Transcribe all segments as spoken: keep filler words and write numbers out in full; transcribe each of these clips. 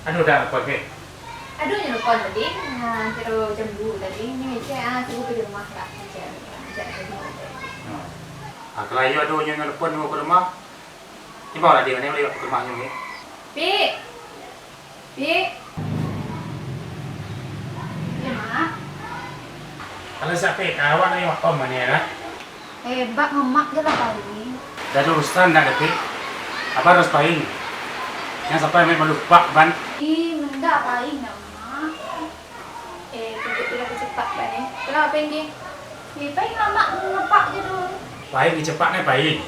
Ado dak apo, Kek? Ado nyo nelpon tadi, ah, kiro jam duo tadi. Ni cek, ah, suruh pai rumah lah. Cek, cek tadi. Ah. Ah, kalau iyo ado nyo nelpon, nunggu ka rumah. Cubo lah, Dik, mano buliah ka rumah nyo, Kek? Pik! Pik! Yo, Mak. Halo, sia, Pik? Awak ndak ado waktu mah ni, yo? Eh, bak mamak je lah paling. Dah ado urusan ndak, Pik? Abah harus paling. Jan sampai ameh balupo ban. Ih, indak paling ndak, Mak. Eh, tunjuak tu lah kecepak ban, eh. Kalau paling, eh, paling mamak ngapak je tu. Paling kecepak ni, paling.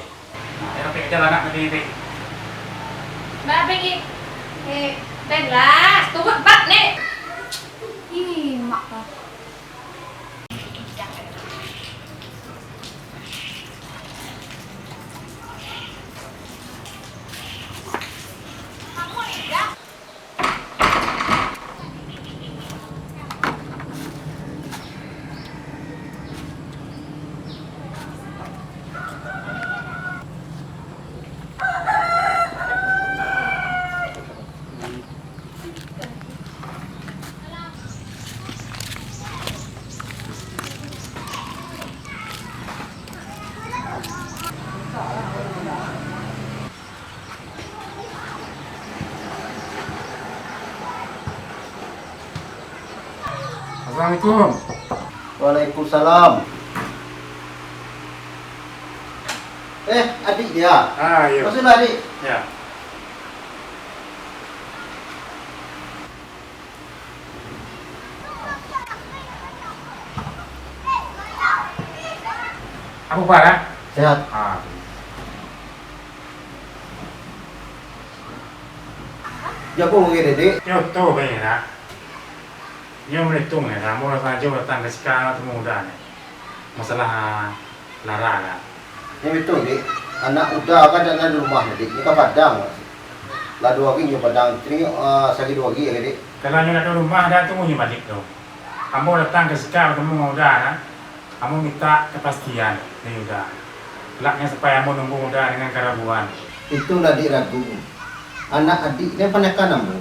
Nah, ado Pik, jalan nak tadi, Pik. Bah, Pik, eh. Eh, dah lah, turun bak ni. Ih, mak lah. Assalamualaikum. Waalaikumsalam. Eh, adik dia? Ah, iyo. Masuaklah, adik. Yo. Apo kabar, ah? Sehat. Ah. Jago mungkin, Dek. Yo, tu bae nak. Nyo manitong, nak. Ambo sangajo datang ka siko, nak batamu Uda, nak. Masalah, ah, Lara, nak. Nyo batua, Dek. Anak Uda kan dak ado di rumah, Dek. Nyo ka Padang. Lah duo hari nyo Padang. Tadi, ah, sahari duo hari, Dek. Kalau nyo dak ado rumah, dah tunggu nyo baliak tu. Ambo datang ka siko batamu Uda, nak. Ambo mintak kapastian dari Uda. Lah nyo sampai ambo nunggu Uda dengan karaguan. Itu lah, Dek, ragu. Anak adik nyo panakan ambo.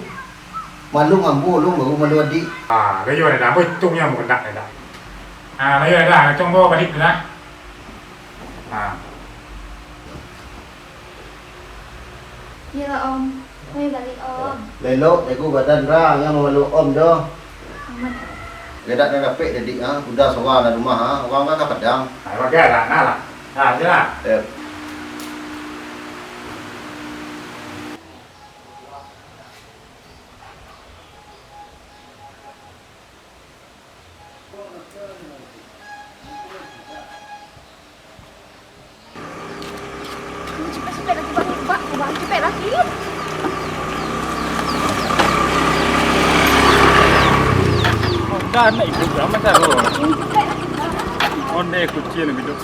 Malu ambo, alun baru malu adik. Ah, bayo dah, ambo itung nyo ambo kandak dah. Ah, bayo dah, itung ambo baliak dah. Ah. Iyolah, Om. Mari baliak, Om. Elok jago badan, Ra, jan mamalu Om doh. Aman. Gedak dah dapek jadi, ha? Uda surang dalam rumah, ha? Urang kan ka Padang. Ha, bagai lah, nah lah. Ha, je lah. Yo. Cepet-cepet lagi, Bang. Bang, cepet lagi. Dah nak ikut drama tahu. Cepet lagi, Bang. Onde kucing lebih tu.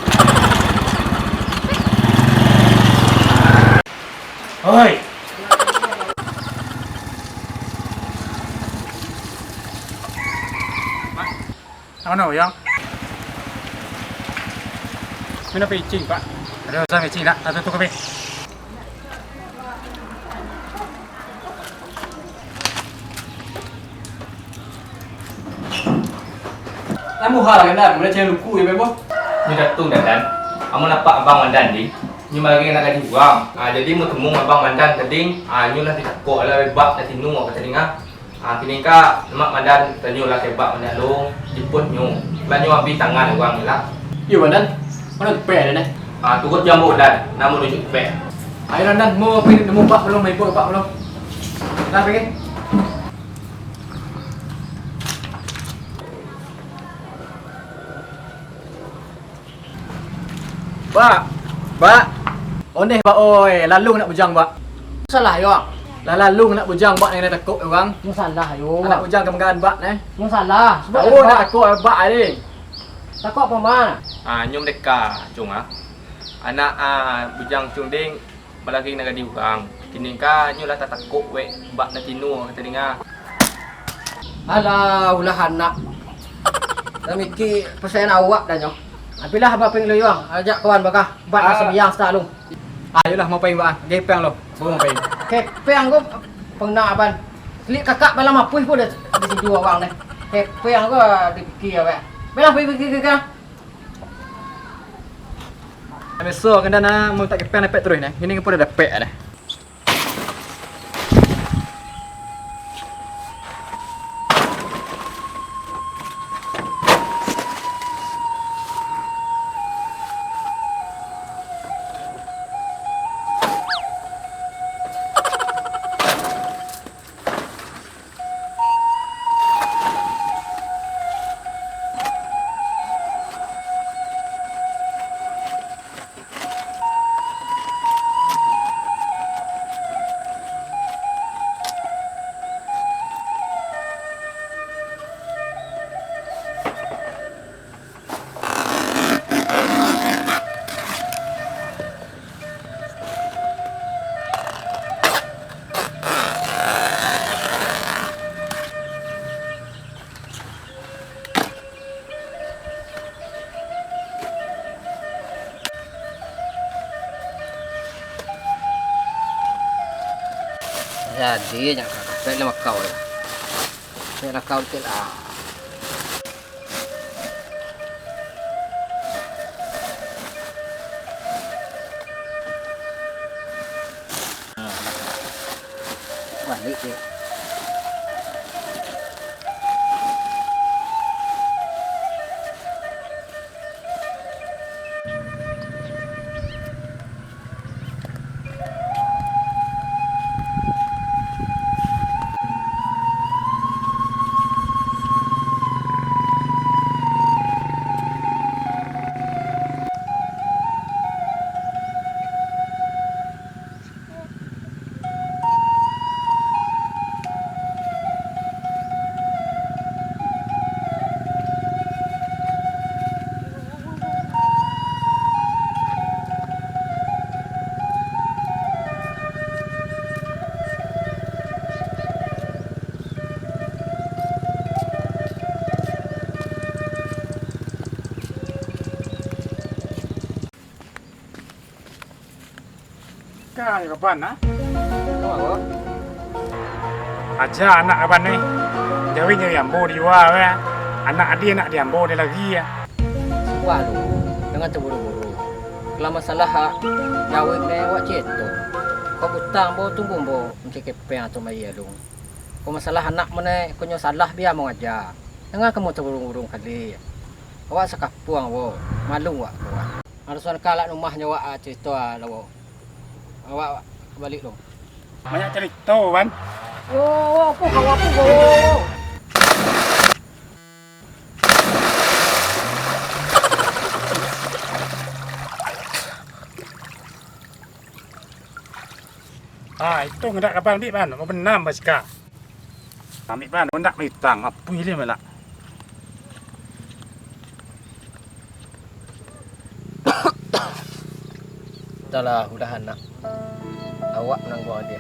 Oi. Mak, ka mano, Yang? Mano picing, Pak? Ado urusan picing, nak? Satu tu kopi. Namo hal kan, dah? Mulai cari luku je, Bebo. Nyo datang, Dandan. Ambo nampak Abang Mandan, di. Nyo malagi nak gaji urang. Ah, jadi, ambo temu Abang Mandan tadi. Ah, nyo lah ditakok lah, bak, lah tinu, ka talinga. Ah, kini ka, Mak Mandan tanyo lah ka Bak Mandan lo, jemput nyo. Lah nyo abih tangan urang ni lah. Iyo, Mandan. Mano tupek, Dandan, eh? Ah, turut jo ambo, Dan. Namo nunjuk tupek. Ayo, Dandan. Mo pai nemu Bak Mandan, main Bak Mandan. Dah, pai. Bak, bak. Ondeh, bak, oi, lalung anak bujang, bak. Salah yo. Lah lalung anak bujang, bak, nan takok urang. Yo salah yo. Anak bujang kamanggaan, bak, neh. Yo salah. Tahu nak takok, bak, ai. Takok apo, ma? Ah, nyo merdeka, Cung, ah. Anak, ah, bujang Cung ding, balari nagari urang. Kini ka nyo lah tatakok wek bak nan tino ka talinga. Alah, ulah anak. Dah mikir pasayan awak dah nyo. Apilah abang peng luyuang, ajak kawan bakah. Bat Ah. Asa biang sata lu. Ayolah, mau pain bak, ah. Gepeng lo. Baru mau pain. Kepeng ko pernah aban. Selik kakak malam apuih pun dah disidu awang deh. Kepeng ko dipikir awak. Baiklah, pergi, pergi, pergi, pergi. Biaso kan dah nak mintak kepeng dapek terus nah. Kini pun dah dapek dah. Jadi nyo kakak, baiklah makau lah. Baiklah kau dikit lah. Balik je. Ka nyo kaban, ah? Aja anak kaban ni. Jawi-jawi ambo dijua, weh. Anak adi, anak di ambo ni lagi, ah. Suah lu, jangan taburu-buru. Kalau masalah hak jawi ni, awak cieto. Kok butang ambo, tunggu ambo mancari kepeng atau mayie lu. Kok masalah anak mo ni, kok nyo salah, bia ambo ngaja. Jangan kamu taburu-buru kali. Awak sakampuang, wo. Malu awak, kawan. Harusan ka alak rumah nyo awak, ah, carito, ah, lawo. Awak baliak lo. Banyak carito, Wan. Yo, apo kau, apo kau? Ah, itu ngedak kaban, Bik, Ban. Mau benam basika. Amik, Ban, ndak maitang, apuih liah malak. Entahlah, ulah anak. Awak nangguang dia.